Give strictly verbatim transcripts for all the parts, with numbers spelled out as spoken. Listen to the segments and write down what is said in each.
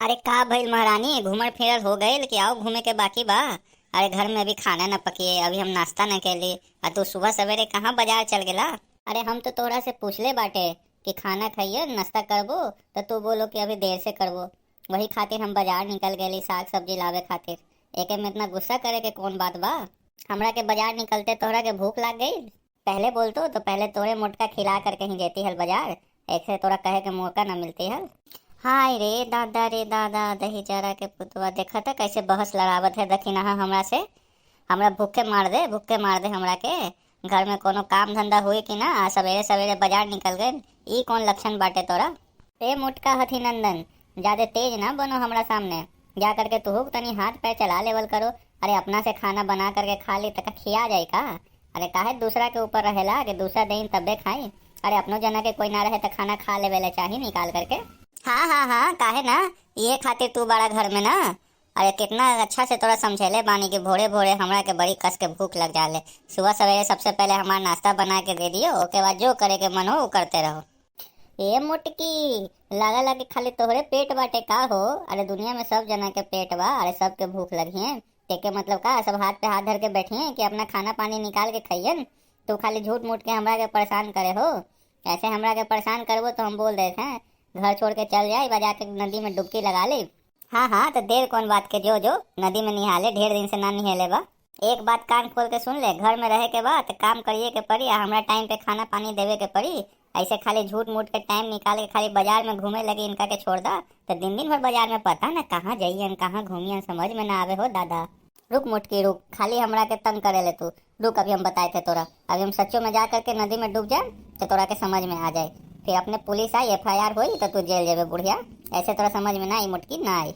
अरे का भइल महारानी, घूमल फिरल हो गइल कि आउ घूमे के बाकी बा? अरे घर में अभी खाना न पकिए, अभी हम नाश्ता न कैली, आ तू सुबह सवेरे कहाँ बाजार चल गेला? अरे हम तो तोहरा से पूछले बाटे कि खाना खाइए, नाश्ता करबो, तो तू बोलो कि अभी देर से करबो। वही खातिर हम बाजार निकल गइली साग सब्जी लावे खातिर। एके में इतना गुस्सा करे के कौन बात बा? हमरा के बाजार निकलते तोहरा के भूख लाग गई? पहले बोलतो तो पहले तोरे मोटका खिला कर कहीं जेती हल बाजार, ऐसे तोरा कहे के मौका ना मिलती हल। हाय रे दादा रे दादा, दही जरा के पुतवा, देखा था कैसे बहस लड़ावत है दखिनहा हमरा से। हमरा भूखे मार दे, भूखे मार दे हमरा के। घर में कोनो काम धंधा होई कि ना, आ सवेरे सवेरे बाजार निकल गए, ई कौन लक्षण बाटे तोरा? ए मोटका हथी नंदन, ज्यादा तेज ना बनो हमरा सामने। जा करके तुहू तनी हाथ पैर चला लेवल करो। अरे अपना से खाना बना करके खा ली त का खिया जाई का? अरे काहे दूसरा के ऊपर रहेला कि दूसरा देइन तबे खाई? अरे अपनो जना के कोई ना रहे त खाना खा लेवे ला चाही निकाल करके। हाँ हाँ हाँ, काहे ना, ये खातिर तू बड़ा घर में ना। अरे कितना अच्छा से तोरा समझेले बानी कि भोरे भोरे हमरा के बड़ी कस के भूख लग जाले। सुबह सवेरे सबसे पहले हमार नाश्ता बना के दे दियो, ओके बाद जो करे के मन हो वो करते रहो। ए मोटकी, लागा लागे खाली तोहरे पेट बाटे का हो? अरे दुनिया में सब जना के पेट बा, अरे सबके भूख लगी है। तेके मतलब का सब हाथ पे हाथ धर के बैठी हैं कि अपना खाना पानी निकाल के खाइयन? तू खाली झूठ मूठ के हमरा के परेशान करे हो। ऐसे हमरा के परेशान करबो तो हम बोल देते हैं, घर छोड़ के चल जाए, बजा के नदी में डुबकी लगा ले। हाँ हाँ, तो देर कौन बात के, जो जो नदी में निहाले, ढेर दिन से ना निहले बा। एक बात कान खोल के सुन ले, घर में रहे के बा त काम करिए के पड़ी, आ हमरा टाइम पे खाना पानी देवे के पड़ी। ऐसे खाली झूठ मूठ के टाइम निकाल के खाली बाजार में घूमे लगी इनका के छोड़ दा, तो दिन दिन भर बाजार में पता न कहाँ जाइयन, कहाँ घूमियन, समझ में ना आवे हो दादा। रुक मोटकी रुक, खाली हमरा के तंग करे ले तू। रुक, अभी हम बताए थे तोरा। अभी हम सच्चो में जा करके नदी में डूब जाए तो तोरा के समझ में आ जाए। फिर अपने पुलिस आई, एफ आई आर होई तो तू जेल जेबे बुढ़िया। ऐसे तोरा समझ में ना आई मोटकी, ना आई।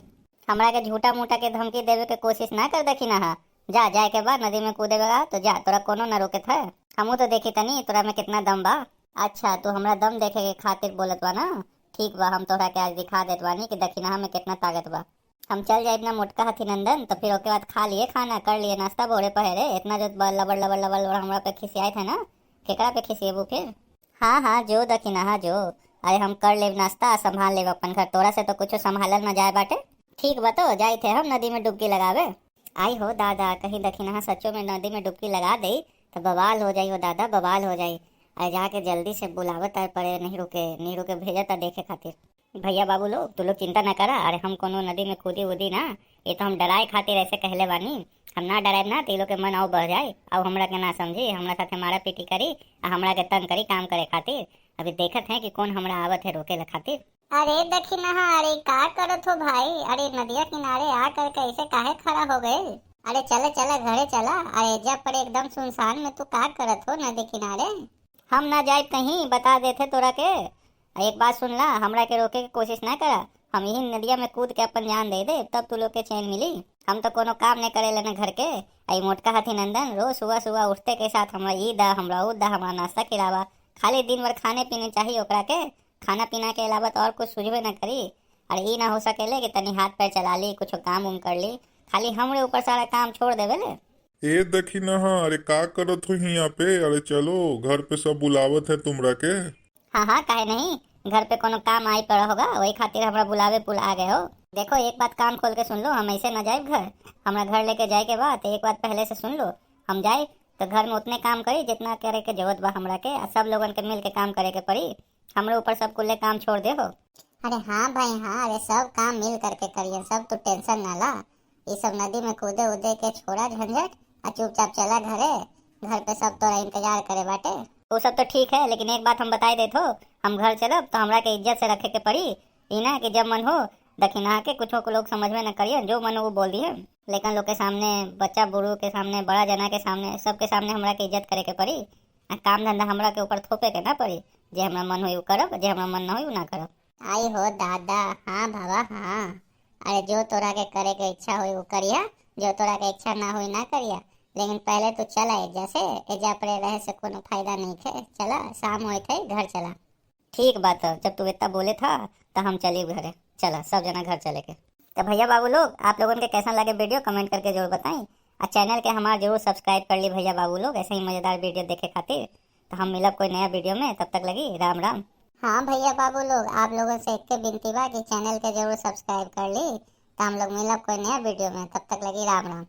हमरा के झूठा मूठा के धमकी देवे के कोशिश ना कर दखिनहा। जा, जाए के बाद नदी में कूदे लगा तो जा, तोरा कोनो ना रोके था। हमू तो देखी तनी तोरा में कितना दम बा। अच्छा, तू हमरा दम देखे के खातिर बोलत बा ना? ठीक बा, हम तोहरा के आज दिखा देत बानी कि दखिनहा में कितना ताकत बा। हम चल जाइब ना मोटका हथी नंदन, तो फिर ओके बाद खा लिए खाना, कर लिए नाश्ता भोरे पहरे। इतना जो ब-, लबड़ लबड़ लबड़ लबड़ हमरा पे खिसियाए थे ना, केकरा पे खिसिएबू फिर? हाँ हाँ, जो दखिनहा जो। अरे हम कर लेब नाश्ता, संभाल लेब अपन घर, तोरा से तो कुछ संभालल ना जाए बाटे। ठीक बा, तो जाई थे हम नदी में डुबकी लगावे। आई हो दादा, कहीं दखिनहा सच्चो में नदी में डुबकी लगा दे तो बवाल हो जाई हो दादा, बवाल हो जाई। अरे जाके जल्दी से बुलावे तार पड़े नीरू के, नीरू के भेजे ता देखे खातिर। भैया बाबू लोग, तू लोग चिंता ना करा। अरे हम कोनो नदी में कूदी उदी ना, ये तो हम डराए खातिर ऐसे कहले बानी। हम ना डराएब ना तो ये लोग के मन और बढ़ जाए, और हमरा के ना समझी, हमरा साथे मारा पीटी करी, आ हमरा के तंग करी काम करे खातिर। अभी देखत हैं कि कौन हमरा आवत है रोके ला खातिर। अरे दखिनहा, अरे का करत हो भाई? अरे नदिया किनारे आ करके ऐसे काहे खड़ा हो गए? अरे चला चला घरे चला। अरे जब पर एकदम सुनसान में तू का करत हो नदी किनारे? हम ना जाए कहीं, बता देते तोरा के। एक बात सुन ला, हमरा के रोके के कोशिश ना करा। हम यही नदिया में कूद के अपन जान दे दे, तब तू लोग के चैन मिली। हम तो कोनो काम नहीं करे लेना घर के। आई मोटका हाथी नंदन रोज सुबह सुबह उठते के साथ हमरा ई दा, हमरा ऊ दा, हमरा नाश्ता खिलावा। खाली दिन भर खाने पीने चाहिए ओकरा के। खाना पीना के अलावा तो और कुछ सूझबे ना करी। और ई ना हो सकेले कि तनी हाथ पैर चला ली, कुछ काम उम कर ली। खाली हमरे ऊपर सारा काम छोड़ देवे ले। ए दखिनहा, अरे का करत हो हियाँ पे? अरे चलो, घर पे सब बुलावत है तुमरा के। हाँ हाँ, काहे नहीं, घर पे कोनो काम आई पड़ा होगा, वही खातिर हमरा बुलावे पुल आ गए हो। देखो, एक बात कान खोल के सुन लो, हम ऐसे ना जाए घर। हमरा घर लेके जाए के बात एक बात पहले से सुन लो। हम जाए तो घर में उतने काम करी जितना करे के जरूरत बा हमरा के, आ सब लोगन के मिल के काम करे के पड़ी। हमरे ऊपर सब कुल्ले काम छोड़ दे हो। अरे हाँ भाई हाँ, अरे सब काम मिल करके करिए, सब तू टेंशन ना ला। ये सब नदी में कूदे उदे के छोड़ा झंझट, आ चुपचाप चला घरे। घर पे सब तोरा इंतजार करे बाटे। वो सब तो ठीक है, लेकिन एक बात हम बताई देत हो, हम घर चलब तो हमरा के इज्जत से रखे के पड़ी। ई ना कि जब मन हो दखिनहा के कुछो को लोग समझ में न करिए, जो मन हो वो बोल दिए। लेकिन लोग के सामने, बच्चा बूढ़ू के सामने, बड़ा जना के सामने, सबके सामने हमरा के इज्जत करे के पड़ी। आ काम धंधा हमरा के ऊपर थोपे के ना पड़ी। जे हमरा मन होई उ करब, जे हमरा मन ना होई उ ना करब। आई हो दादा, हाँ बाबा हाँ। अरे जो तोरा के करे के इच्छा होई उ करिया, जो तोरा के इच्छा ना होई ना करिया। लेकिन पहले तू चला एजा से, एजा परे रहे से कोनो फायदा नहीं खे। चला, शाम होइत है, घर चला। ठीक बात है, जब तू इतना बोले था तो हम चली घरे। चला सब जना घर चले के। तो भैया बाबू लोग, आप लोगन के कैसन लगे वीडियो कमेंट करके जरूर बताई। आ चैनल के हमार जरूर सब्सक्राइब कर ली भैया बाबू लोग, ऐसे ही मजेदार वीडियो देखे खातिर। तो हम मिलब कोई नया वीडियो में, तब तक लगी राम राम। हाँ भैया बाबू लोग, आप लोगों से एक के विनती बा कि चैनल के जरूर सब्सक्राइब कर ली। तो हम लोग मिलब कोई नया वीडियो में, तब तक लगी राम राम।